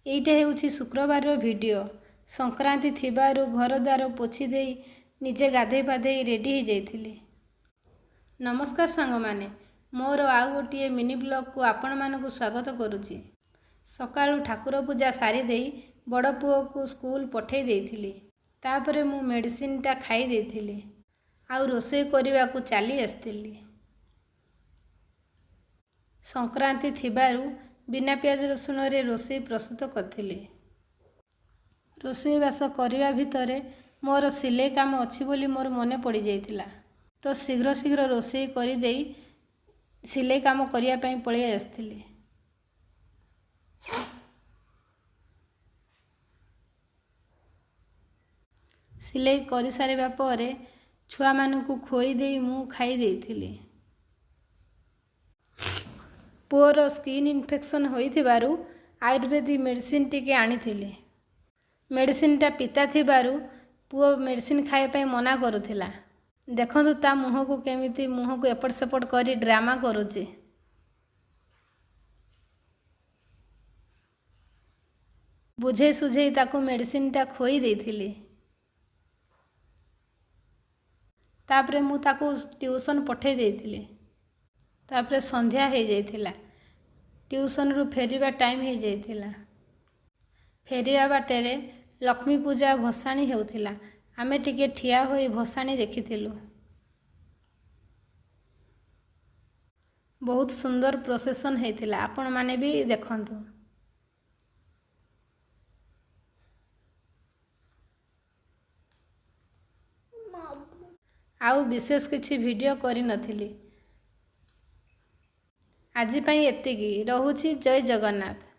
ଏଇଟା ହେଉଛି ଶୁକ୍ରବାରର ଭିଡ଼ିଓ। ସଂକ୍ରାନ୍ତି ଥିବାରୁ ଘରଦ୍ୱାର ପୋଛି ଦେଇ ନିଜେ ଗାଧେଇ ପାଧେଇ ରେଡ଼ି ହେଇଯାଇଥିଲି। ନମସ୍କାର ସାଙ୍ଗମାନେ, ମୋର ଆଉ ଗୋଟିଏ ମିନି ବ୍ଲଗ୍କୁ ଆପଣମାନଙ୍କୁ ସ୍ୱାଗତ କରୁଛି। ସକାଳୁ ଠାକୁର ପୂଜା ସାରିଦେଇ ବଡ଼ ପୁଅକୁ ସ୍କୁଲ ପଠେଇ ଦେଇଥିଲି। ତାପରେ ମୁଁ ମେଡ଼ିସିନଟା ଖାଇ ଦେଇଥିଲି ଆଉ ରୋଷେଇ କରିବାକୁ ଚାଲି ଆସିଥିଲି। ସଂକ୍ରାନ୍ତି ଥିବାରୁ ବିନା ପିଆଜ ରସୁଣରେ ରୋଷେଇ ପ୍ରସ୍ତୁତ କରିଥିଲି। ରୋଷେଇବାସ କରିବା ଭିତରେ ମୋର ସିଲେଇ କାମ ଅଛି ବୋଲି ମୋର ମନେ ପଡ଼ିଯାଇଥିଲା, ତ ଶୀଘ୍ର ଶୀଘ୍ର ରୋଷେଇ କରିଦେଇ ସିଲେଇ କାମ କରିବା ପାଇଁ ପଳେଇ ଆସିଥିଲି। ସିଲେଇ କରିସାରିବା ପରେ ଛୁଆମାନଙ୍କୁ ଖୋଇ ଦେଇ ମୁଁ ଖାଇ ଦେଇଥିଲି। ପୁଅର ସ୍କିନ୍ ଇନଫେକ୍ସନ୍ ହୋଇଥିବାରୁ ଆୟୁର୍ବେଦିକ ମେଡ଼ିସିନ ଟିକେ ଆଣିଥିଲି। ମେଡ଼ିସିନଟା ପିତା ଥିବାରୁ ପୁଅ ମେଡ଼ିସିନ ଖାଇବା ପାଇଁ ମନା କରୁଥିଲା। ଦେଖନ୍ତୁ, ତା ମୁହଁକୁ କେମିତି ମୁହଁକୁ ଏପଟ ସେପଟ କରି ଡ୍ରାମା କରୁଛି। ବୁଝେଇ ସୁଝେଇ ତାକୁ ମେଡ଼ିସିନଟା ଖୋଇ ଦେଇଥିଲି। ତାପରେ ମୁଁ ତାକୁ ଟ୍ୟୁସନ୍ ପଠେଇ ଦେଇଥିଲି। ତାପରେ ସନ୍ଧ୍ୟା ହେଇଯାଇଥିଲା। ଟ୍ୟୁସନରୁ ଫେରିବା ଟାଇମ୍ ହେଇଯାଇଥିଲା। ଫେରିବା ବାଟରେ ଲକ୍ଷ୍ମୀ ପୂଜା ଭସାଣି ହେଉଥିଲା। ଆମେ ଟିକେ ଠିଆ ହୋଇ ଭସାଣି ଦେଖିଥିଲୁ। ବହୁତ ସୁନ୍ଦର ପ୍ରୋସେସନ୍ ହେଇଥିଲା। ଆପଣମାନେ ବି ଦେଖନ୍ତୁ। ଆଉ ବିଶେଷ କିଛି ଭିଡ଼ିଓ କରିନଥିଲି। ଆଜି ପାଇଁ ଏତିକି ରହୁଛି। ଜୟ ଜଗନ୍ନାଥ।